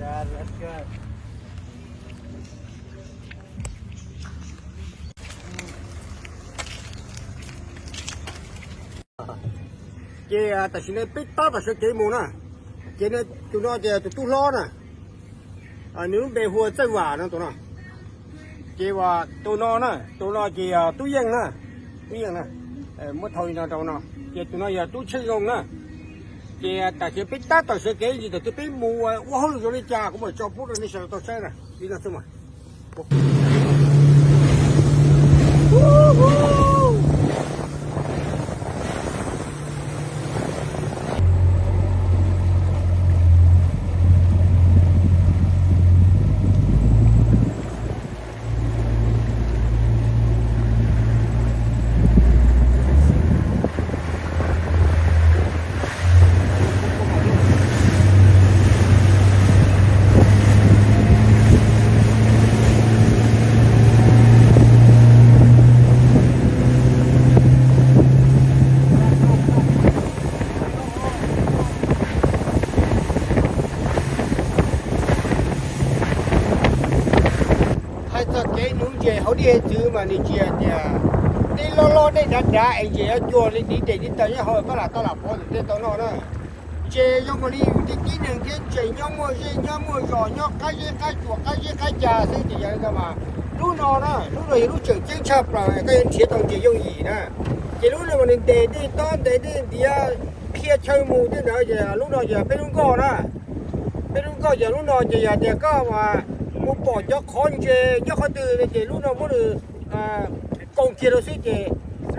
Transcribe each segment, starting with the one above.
Ces tam sim no peb tab tom sawv kev mus na. Ces tus no ces tus tub hlob na, nws lub npe hu ua Txawj Vam no tus no. Ces uas tus no na, tus no ces yog Tub Yeej na, Tub Yeej na, muab thau li no rau no. Ces tus no yog Tub Tsheej Zoo na. Ces tam sim peb tab tom sawv kev ntsis tam sim peb mus ua hauj lwm zoo li cas kuv mam tso pub rau nej sawv daws tau saib na. Li no xwb mas. Hais txog kev nuv ntses hauv dej hiav txwv mas nws tsis hais tias dej loj loj dej dav dav es ntses yuav cuag li tiv tes tiv taw nyob hauv koj lam tau lam pov ntawm tej tau noj na. Ntses zoo nkaus li yus tej tib neeg thiab ntses nyob muaj zej nyob muaj zos nyob qab zeb qab tsuas qab zeb qab ca xwb ces yog li ntawd mas lub no na, lub no yog lub tseem ceeb tshaj plaws koj yuav nrhiav tau ntses yooj yim na. Ces lub no mas nws ntes dej tob ntes dej ntiav qhia chaw mus tej ntawd ces lub no ces peb lub nkoj na. Peb lub nkoj ces lub no ces yog tias koj mus pom cov qhov ntses nyob qhov twg no ces lub no muab nws kaus kiag rau xwb ces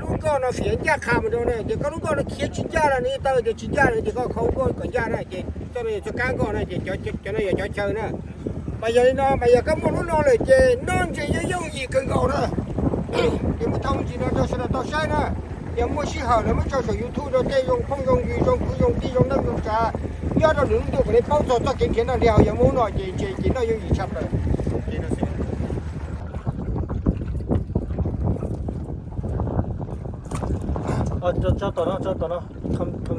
lub nkoj no fiav ncaj qha mus rau na ces koj lub nkoj no khiav tsis ncaj na, nws taw ces tsis ncaj na ces koj khau nkoj kom ncaj na ces txoj no yog txoj kab nkoj na ces cov no yog cov chaw na. Mas yog li no mas yog koj muaj lub no lawm ces noj ntses yooj yooj yim kawg nkaus na. Ces muab thau ntsis no rau sawv daws tau saib na. Yog muaj sij hawm lawm muab tso saum YouTube rau tej zoo phooj zoo ywg zoo kwv zoo tij zoo neej zoo tsav nyob rau nws lub ntuj kom nej paub txog txoj kev nrhiav noj nrhiav haus, yog muaj lub no ces ntses ces noj yooj yim tshaj plaws. Tso tom no, tso tom no, tso tom no.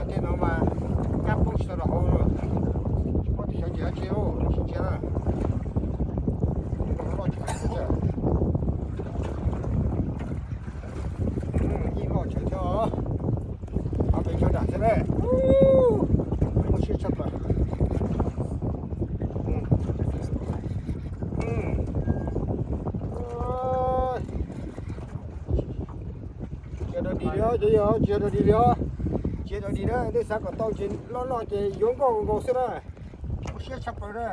Tej no mas kab poob tsis tau rau hauv, tsis paub tias xyov ntses dab tsi, sib ntsia na. Yeej loj tsawv thiab os. Qhov pem tsho dam thiab na. Muaj siab tshaj plaws. Tsis yog dog dig li os, cov yog tsis yog dog dig li os. Tsis yog dog dig na, nej xav kom tau ntses loj loj ces yuav nkoj nkaus xwb na. Muaj siab tshaj plaws na.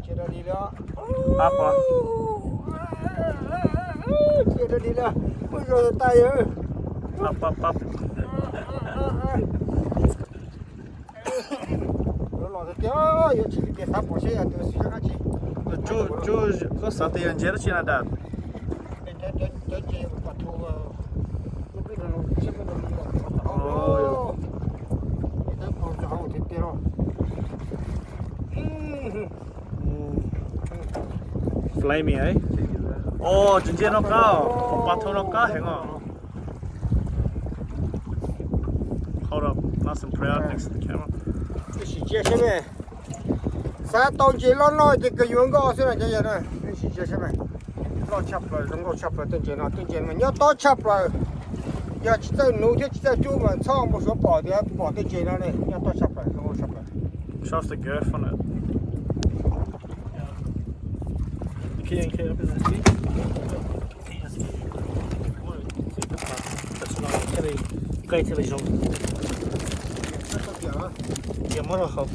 Tsis yog dog dig li os. Tsis yog dog dig li os, muaj zog tas yog. Los los tiag tiag, yuav tsis li tias xav pom seb yog tus xwm dab tsi. Koj xav tias yog ntses dab tsi na dam? Cov ntses kom thu, tab pom rau hauv tiag tiag los. Flaming, eh? Oh, tseem ntsia no qab, pom pas thau no qab heev os. Hold up, nice and pray out next to the camera. Sim ntsia seb ne. Xav tau ntses loj loj ces kawg yuav nkoj xwb na cov yawg na. Sim ntsia seb ne. Loj tshaj plaws, zoo nkauj tshaj plaws tej ntses no, tej ntses mas nyob tob tshaj plaws. Yog tsis txawj nuv thiab tsis txawj rub mas txhob mus suav pom tias pom tej ntses no ne, nyob tob tshaj plaws, zoo nkauj tshaj plaws. Show us the girth on it. You can't, you can't open that seat. Can't. What? It's like the top. That's qe thiaj li zoo. Ces muab rau hauv.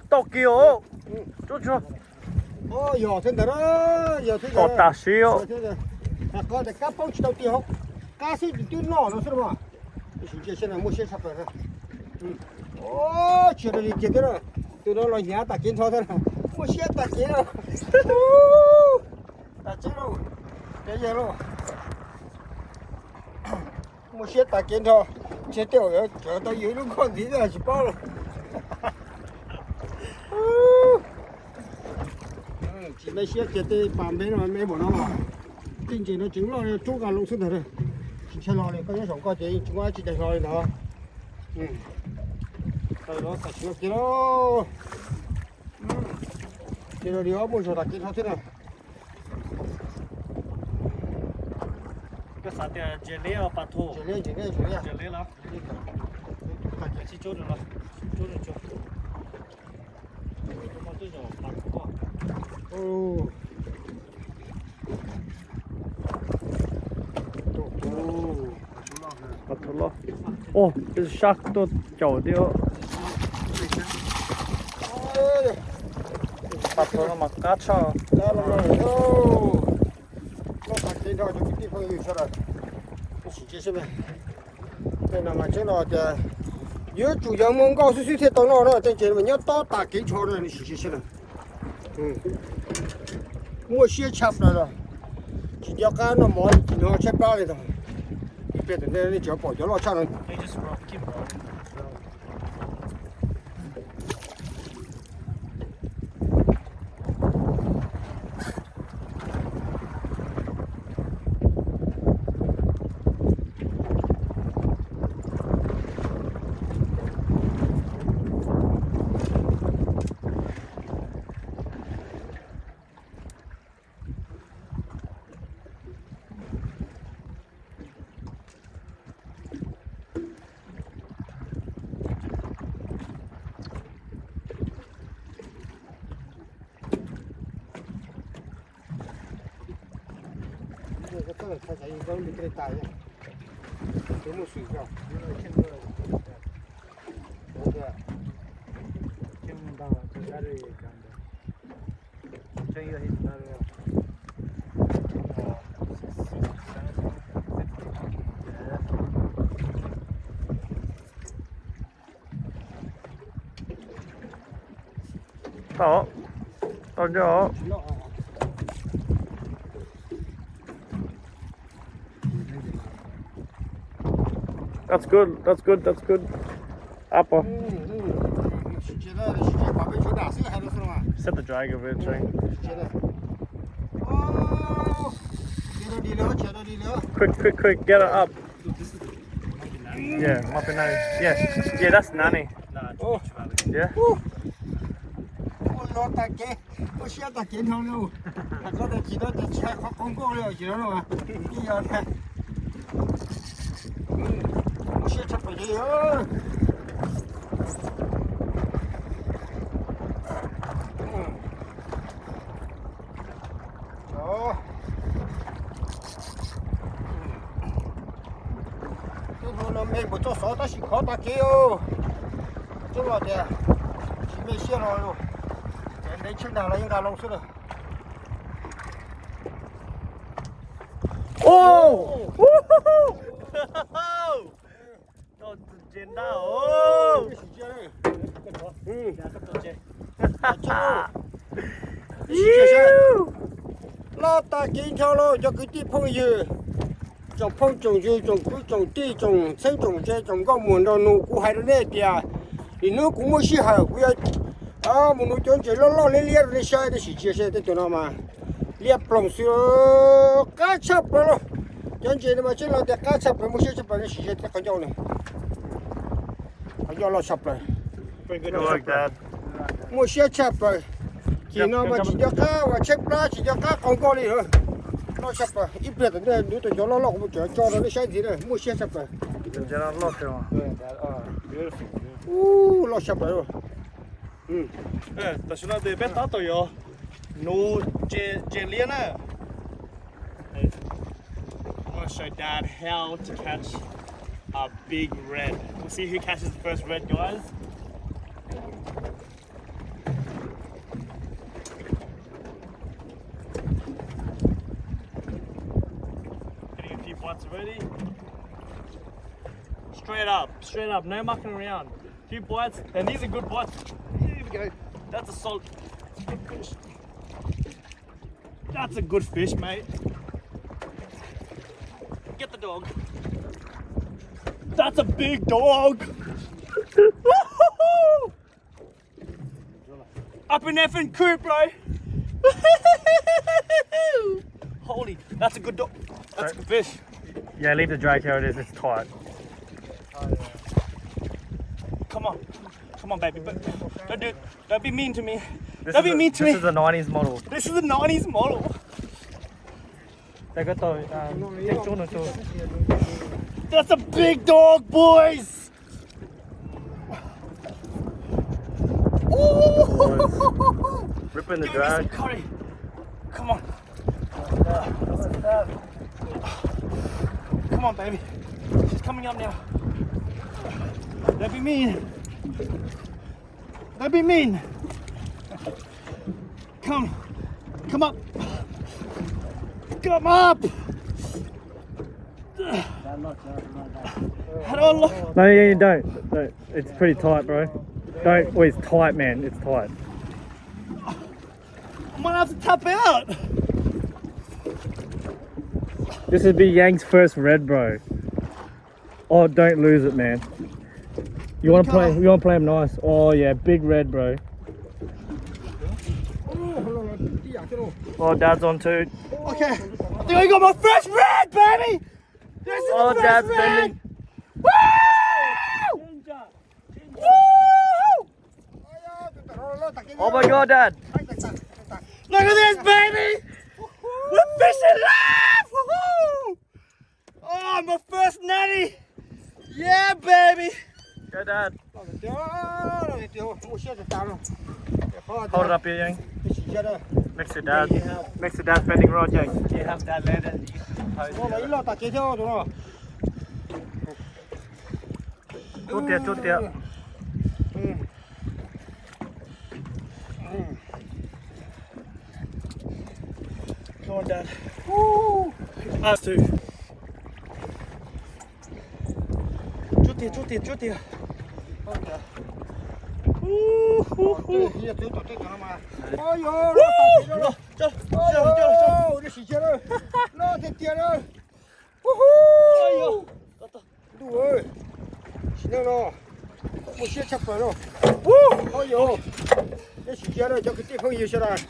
Tau kiag os. Yog thiab ntawd, yog thiab ntawd. Qos tas siab. Qos tias kab poob tsis tau tiag, qab xwb twb noj no xwb mas. Sim ntsia seb muaj siab tshaj plaws. Tsis yog li kiag thiab, tus no los hnyav tas kev nrho thiab, muaj siab tas kev. Tas tseeb lauj, cov yawg lauj. Muaj siab tas kev nrho, ntshe tej zaum yuav tau yus ib lub nkoj ntxiv tsis paub lauj. Tsis me siab kiag tej pas npe no me npaum no, tej ntses no tseem loj li rub nqa loo xwb ntag. Tsis ntshai hlo li, koj nyob saum koj ces tsis muaj dab tsi tais hlo li ntag. Tau kiag lauj. Ces li muaj zog tas kev nrho thiab na. Koj xav tias ntses liab pas thu? Ntses liab, ntses liab, ntses liab. Ntses liab los? Tsis tso rau los, tso rau tso. Pas thu loj. Ua, sab tuaj caum thiab. Pas thu no mas qab tshaj. Loj tas kev nrho cov kwv tij phooj ywg sawv daws. Sim ntsia seb, tej no mas tseeb no tias yuav tsum yog muaj nkauj xwb xwb thiaj tau noj na, tej ntses mas nyob tob tas kev nrho na, sim ntsia seb na. Muaj siab tshaj plaws los, tsis nco qab noj mov li, tsis nco tshaib plab li ntag. Ib pliag tom ntej nej tseem pom cov loj tshaj no. Tau, tau nco. That's good, that's good, that's good. Apple. Set the drag of it, Shane. Quick, quick, quick, get it up. Yeah, must be nice. Yeah, yeah, that's nanny. Yeah. Ua no tag kev, ua siab tag kev nrho lauj. Hais qhov tias tsis tau tias tsis hais qhov qhov nkauj li os, tsis tau lauj. Ib yog tias ua siab tshaj plaws li. Tej no no me npaum txoj xov tab sis khov tag kev os. Txoj los tias tsis me siab los, txawm ntev tsheej ntag los yeej nqa loo xwb lawm. Loj tag kev nrho lauj cov kwv tij phooj ywg, tsoom phooj tsoom ywg, tsoom kwv tsoom tij, tsoom txheeb tsoom ze, tsoom nkauj muam nraug nus, kuv hais rau nej tias, nim no kuv muaj sij hawm kuv yuav mus nuv cov ntses loj loj liab liab rau nej saib, tab sis tsis yog seb tej tus no mas liab ploog xwb, qab tshaj plaws lauj. Cov ntses no mas tseeb los tias qab tshaj plaws, muaj siab tshaj plaws, nej sim saib tej qhov ncauj no. Qhov ncauj loj tshaj plaws. Muaj siab tshaj plaws. Ces no mas tsis nco qab uas tshaib plab, tsis nco qab qaug nkoj li. Loj tshaj plaws, ib pliag tom ntej lub tuam cov loj loj kuv mus tso rau nej saib ntxiv na, muaj siab tshaj plaws. Ub, loj tshaj plaws. Tam sim no ces peb tab tom yuav nuv tsev liab na. I'm gonna show Dad how to catch a big red. We'll see who catches the first red, guys. Getting a few bites already. Straight up, straight up, no mucking around. Few bites, and these are good bites. Here we go. That's a solid, that's a good fish. That's a good fish, mate. Get the dog. That's a big dog. Woohoo! Up in effing coop, bro. Holy, that's a good dog. That's a good fish. Yeah, leave the drag how it is. It's tight. Come on. Come on, baby. But don't do, don't be mean to me. Don't be mean to me. This is the nineties model. This is the nineties model. That's a big dog, boys. Ripping the drag. Come on. Come on, baby. She's coming up now. Don't be mean. Don't be mean. Come. Come up. Come up. No, yeah, you don't. Don't. It's pretty tight, bro. Don't. Oh, it's tight, man. It's tight. I might have to tap out. This would be Yang's first red, bro. Oh, don't lose it, man. You want to play? You want to play him nice? Oh yeah, big red, bro. Oh, Dad's on too. Okay, I think I got my first red, baby. This is the first red. Oh, Dad's bending. Woo! Woo! Oh my God, Dad. Look at this, baby. We're fishing live. Woohoo! Oh, my first natty. Yeah, baby. Go, Dad. Hold it up here, Yang. Next to Dad. Next to Dad's bending rod, Yang. Tsuag tiag, tsuag tiag. Come on, Dad. Woo! Last two. Tsuag tiag, tsuag tiag, tsuag tiag. Loj tiag. Loj tiag tiag. Ntuj, sim neej no muaj siab tshaj plaws no. Ub, o yog, nej sim cia na cov kwv tij phooj ywg sawv daws,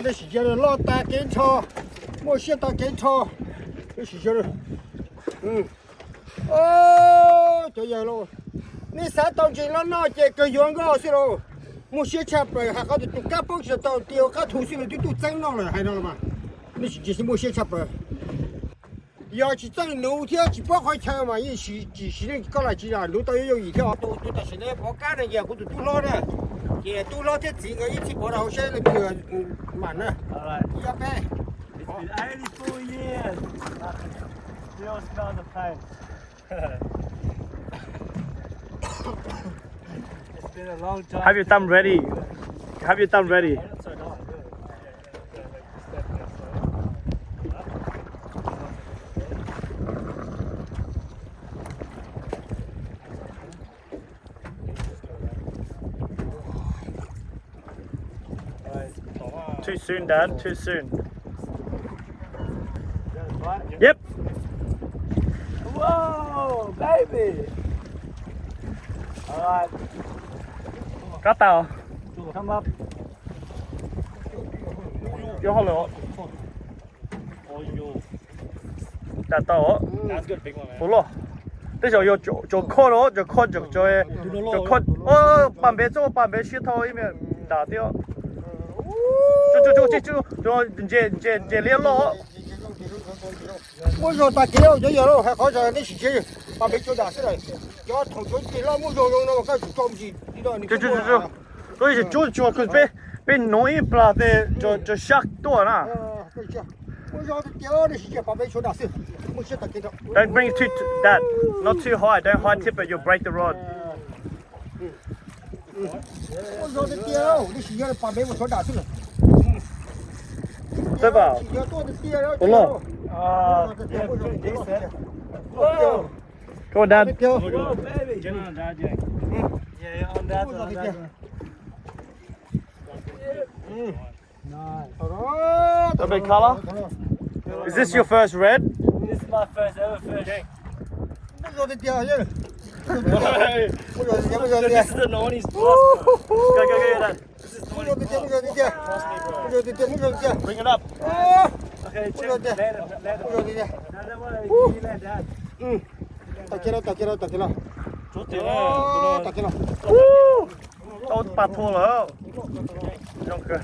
nej sim cia na, loj tas kev nrho, muaj siab tas kev nrho, nej sim cia na. Cov yawg lauj, nej xav tau ntses los noj ces kawg yuav nkauj xwb lauj. Muaj siab tshaj plaws, hais qhov tias tus kab poob tsis tau tias qab thu xwb los twb tuaj txeeb noj lawm hais no los mas. Nej sim cia, muaj siab tshaj plaws. Yog tsis txawj nuv thiab tsis paub qhov chaw mas yeej tsis siv leej koj los tsis yog nuv tau yooj yim thiab. Tus tam sim no pov kab no yog kuv tus tub hlob na, ces tub hlob thiab txiv nkawd ib txhij pov rau hauv seb leej twg mam na. Ib ob peb. Have your thumb ready. Have your thumb ready. Too soon, Dad. Too soon. Yep. Whoa, baby. All right. Kab tas. Come up. Yog hauj lwm. Dam tau. Tus loj. Tej zaum yog cov khoj los, cov khoj, cov khoj, pas npe txoj pas npe siab thau ib me dam thiab. Ntses, ntses liab loj. Muaj zog tag kev cov yawg lauj, hais qhov zog nej sim siab, pas npe tsua dam xwb lawm. Cov thaum cov ntses loj muaj zog zoo no koj tsum tso mus tsis li no. Peb, peb nuv ib plag tej cov shark tuaj na. Muaj zog tiag tiag, nej sim siab pas npe tsua dam xwb. Muaj siab tag kev. Don't bring it too, that, not too high. Don't high tip it, you'll break the rod. Muaj zog tiag tiag, nej sim siab pas npe mus tsua dam xwb lawm. Sim siab tuaj tiag tiag. Come on, Dad. Muaj zog tiag tiag. Nice. A big color? Is this your first red? This is my first ever fish. Muaj zog tiag tiag, muaj zog tiag tiag, muaj zog tiag tiag. This is the nineties plus. Go, go, go, go, Dad. Muaj zog tiag tiag, muaj zog tiag tiag. Muaj zog tiag tiag, muaj zog tiag tiag. Bring it up. Okay, muaj zog tiag, muaj zog tiag tiag. Tag kiag lauj, tag kiag lauj, tag kiag lauj. Tag kiag lauj. Tau pas thua lawm. Zoo kawg.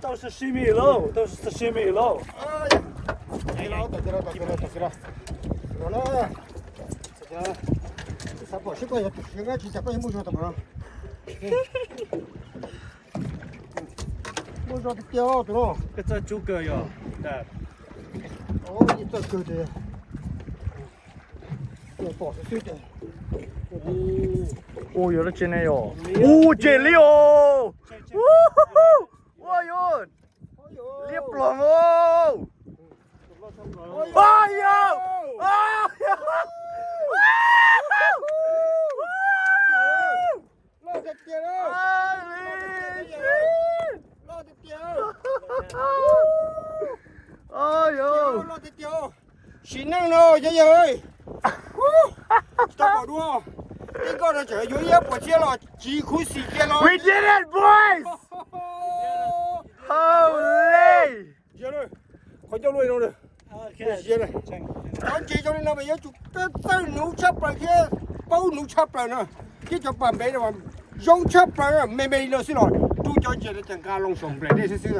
Tau sashimi lauj, tau sashimi lauj. Tag kiag lauj, tag kiag lauj, tag kiag lauj. Xav pom seb koj yog tus siav tsis tas koj yuav muaj zog tau npaum no. Muaj zog tiag tiag tus no. Koj txawj tsub kawg yog. Txawj kawg tiag. Pom xwb xwb tiag. Ua yog lub tsev ne yom. Ua tsev li os. Ua yog. Liab ploog os. Ua yog. Loj tiag tiag lauj. Loj tiag tiag. Loj tiag tiag. Sim neej no cov yawg, tsis tau pom dua. Tib nkoj no tseem yuav ib puas txhiab los tsiv khuv xim kiag los. We did it, boys! Holy! Qhov ncauj luaj no. Cov ntses zoo li no mas yuav tsum txawj nuv tshaj plaws thiab paub nuv tshaj plaws na. Thiab cov pas npe no zoo tshaj plaws, me me li no xwb los rub cov ntses no ces nqa loo saum nplaim dej xwb xwb.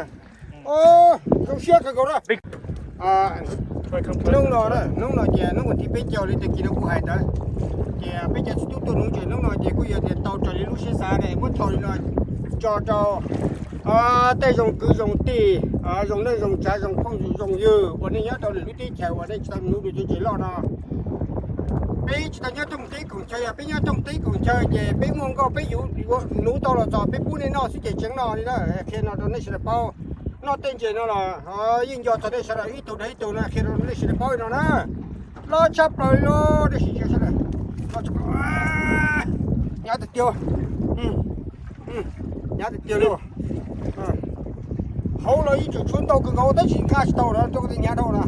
Zoo siab kawg nkaus na. Hnub no, hnub no ces hnub vas thib peb caug li tag kis no kuv hais ntawd, ces peb cov txiv tub tuaj nuv ntses hnub no ces kuj yog tias tau raws li lub siab xav es muab thaij li no tso rau tej zoo kwv zoo tij, zoo neej zoo tsav, zoo phooj zoo ywg uas nej nyob rau lwm lub teb chaws uas nej tsis tau nuv cov ntses loj no. Peb tsis tau nyob rooj teb koom chaw, yog peb nyob rooj teb koom chaw ces peb muaj nkauj peb yuav nuv tau los txog peb pub nej noj xwb ces tseem noj li na. Qhia no rau nej sawv daws paub, noj tej ntses no los yeej nco txog nej sawv daws ib tug rau ib tug no, qhia rau nej sawv daws paub li no na. Loj tshaj plaws li los nej sim saib sawv daws. Hnyav tiag tiag, hnyav tiag tiag li. Hauv los yeej tseem tshuav ntau kawg nkaus tab sis nqa tsis tau na, rau hnyav dhau na.